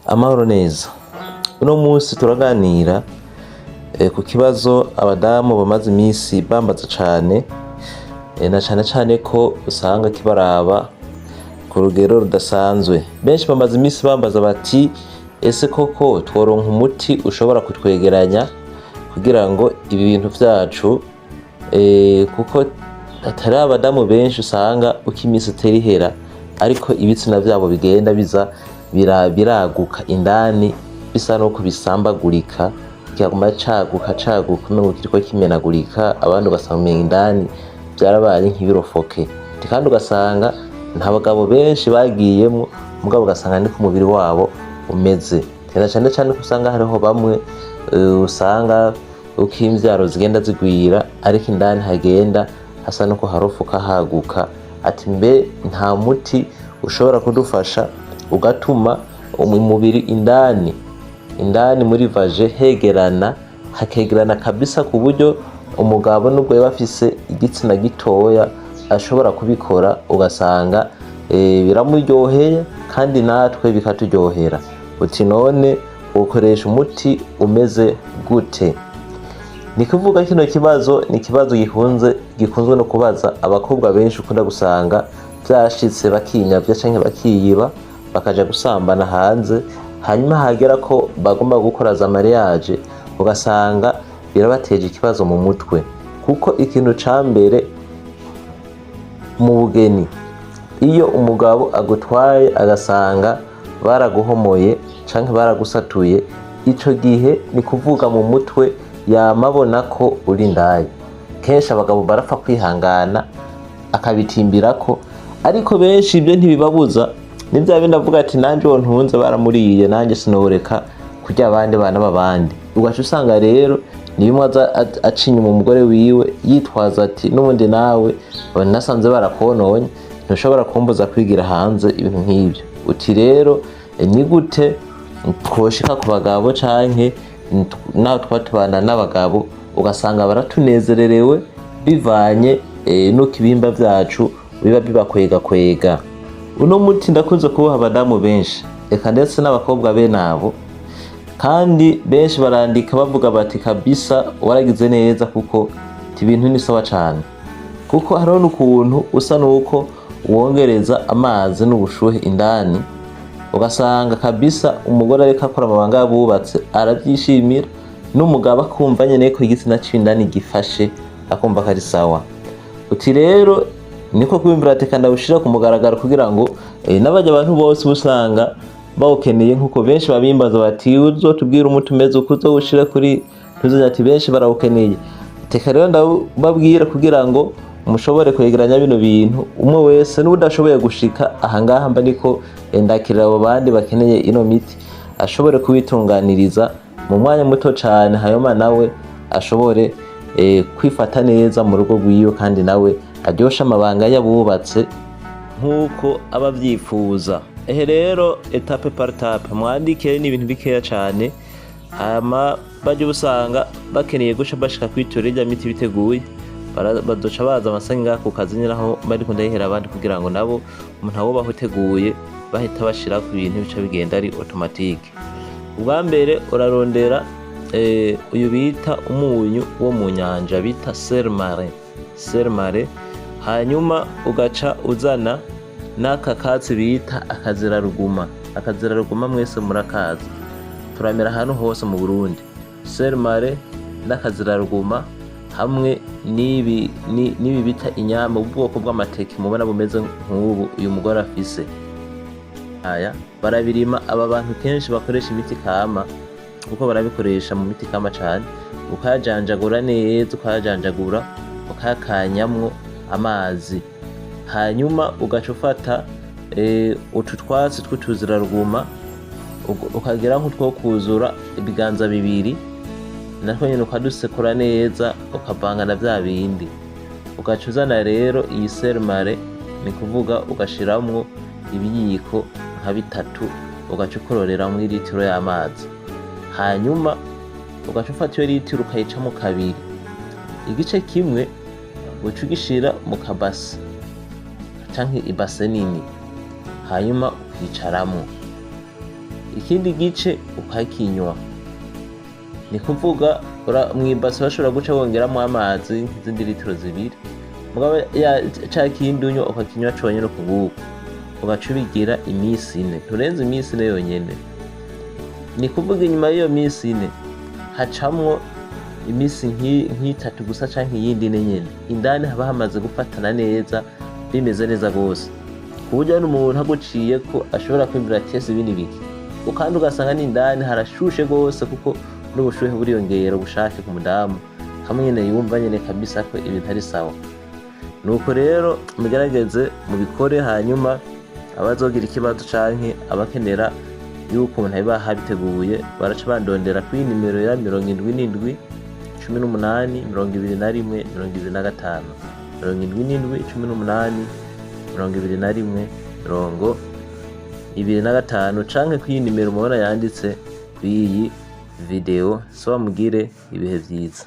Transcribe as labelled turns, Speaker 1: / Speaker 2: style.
Speaker 1: Amahoro neza. Uno munsi turaganira ku kibazo abadamu bamaze imisi bambaza cane, na cane cane ko usanga kibaraba ku rugero rudasanzwe. Benshi bamaze imisi bambaza bati: "Ese koko tworonka umuti ushobora kutwegeranya kugira ngo ibi bintu vyacu?" Kuko atari abadamu benshi usanga uko imisi itera ihera ariko ibitsina vyabo bigenda biza biraguka indani, bisa nuko bisambagurika, kikaguma caguka caguka, umengo kiriko kimenagurika. Abandi ugasanga umenga indani vyarabaye nk'ibirofoke. Kandi ugasanga nta bagabo benshi bagiyemwo, mugabo ugasanga niko umubiri wabo umeze. Na cane cane ko usanga hariho bamwe usanga uko imvyaro zigenda zigwira ariko indani hagenda hasa nuko harofoka haguka. Ati: "Mbe nta muti ushobora kudufasha ugatuma umubiri indani muri vagin hegerana, hakegerana kabisa, ku buryo umugabo nubwo yoba afise igitsina gitoya ashobora kubikora, ugasanga biramuryoheye kandi natwe bikaturyohera?" Uti: "None ukoresha umuti umeze gute?" Ni kuvuga kino kibazo ni ikibazo gikunzwe no kubaza abakobwa benshi. Ukunda gusanga vyashitse bakinyavya canke bakiyiba, bakaja gusambana hanze, hanyuma hagera ko bagomba gukora za mariage, ugasanga birabateje ikibazo mu mutwe. Kuko ikintu ca mbere mu bugeni, iyo umugabo agutwaye agasanga baraguhomoye canke baragusatuye, ico gihe ni kuvuga mu mutwe yama abona ko uri indaya. Kenshi abagabo barapfa kwihangana akabitimbirako, ariko benshi ibyo ntibibabuza. Ni bya bindi avuga ati: "Nanjye uwo ntunze baramuriye, nanjye sinoreka kurya abandi bana b'abandi." Ugaca usanga rero ni bimwe aza aca inyuma umugore wiwe, yitwaza ati: "N'ubundi nawe nasanze barakononye, ntushobora kumbuza kwigira hanze." Ibintu nk'ibyo. Uti rero ni gute twoshika ku bagabo, canke naho tuba tubana n'abagabo ugasanga baratunezererewe bivanye nuko ibihimba vyacu biba bibakwegakwega? Uno muti ndakunze kuwuha abadamu benshi, eka ndetse n'abakobwa bene abo, kandi benshi barandika bavuga bati: "Kabisa waragize neza, kuko ibintu ni sawa cane." Kuko hariho n'ukuntu usa nuko wongereza amazi n'ubushuhe indani, ugasanga kabisa umugore ariko akora amabanga y'abubatse arabyishimira, n'umugabo akumva nyene ko igitsina c'indani gifashe, akumva ko ari sawa. Uti rero niko kwiyumvira ati: "Ndawushira ku mugaragaro kugira ngo n'abajya abantu bose usanga bawukeneye." Nkuko benshi babimbaza bati: "Uzotubwira umuti umeze uko, uzowushira kuri tuzi." Ati: "Benshi barawukeneye, teka rero ndababwira kugira ngo mushobore kwegeranya bino bintu." Umwe wese n'udashoboye gushika ahangaha mba niko ndakirira abo bandi bakeneye ino miti, ashobore kubitunganiriza mu mwanya muto cane, hanyuma nawe ashobore kwifata neza mu rugo rwiwe, kandi nawe aryoshe amabanga y'abubatse nk'uko aba avyifuza. Ehe rero, étape par étape, mwandike, ni ibintu bikeya cane. Hama bajya usanga bakeneye guca bashika kwitura irya miti biteguye, bazoca baza amasangi ngaha ku kazi nyine aho bariko ndayihera abandi, kugira ngo nabo umuntu abo uteguye bahita bashira ku bintu bica bigenda ari automatique. Ubwa mbere urarondera uyu bita umunyu wo mu nyanja bita sel marin, sel marin, hanyuma ugaca uzana n'aka katsi bita akaziraruguma. Akaziraruguma mwese murakazi, turamera ahantu hose mu Burundi. Sel marin n'akaziraruguma hamwe n'ibi n'ibi bita inyama, ubwoko bw'amateke mubona bumeze nk'ubu uyu mugore afise. Aya barabirima aba bantu kenshi bakoresha imiti kama, kuko barabikoresha mu miti kama cane. Ukayajanjagura neza, ukayajanjagura, ukayakanyamwo amazi, hanyuma ugaca ufata utu twatsi tw'utuziraruguma, ukagira nk'utwo kuzura ibiganza bibiri, natwo nyene ukadusekura neza, ukavanga na vya bindi. Ugaca uzana rero iyi sel marin, ni kuvuga ugashiramwo ibiyiko nka bitatu, ugaca ukororeramwo iritiro y'amazi, hanyuma ugaca ufata iyo litiro ukayicamo kabiri. Igice kimwe uca ugishira mu kabase canke ibase nini, hanyuma ukicaramwo. Ikindi gice ukakinywa, ni kuvuga mw'ibase bashobora guca wongeramo amazi nk'izindi litiro 2, mugabo ca kindi unywa ukakinywa conyene uku nguku, ugaca ubigira iminsi 4, nturenze iminsi 4 yonyene. Ni kuvuga inyuma y'iyo minsi 4 hacamwo iminsi nk'itatu gusa canke iyindi 4 nyene, indani haba hamaze gufatana neza, bimeze neza gose, ku buryo n'umuntu aguciyeko ashobora kwiyumvira ati: "Ese ibi ni biki?" Kandi ugasanga n'indani harashushe gose, kuko n'ubushuhe buriyongera ubushake ku mudamu, hamwe nyene yumva nyene kabisa ko ibintu ari sawa. Nuko rero mugerageze mubikore, hanyuma abazogira ikibazo canke abakenera yuko umuntu abibaha biteguye, baraca bandondera kuri nimero ya 77 18 21 25, 77 18 21 25, canke kw'iyi nimero mubona yanditse kw'iyi video. Soba mugire ibihe vyiza.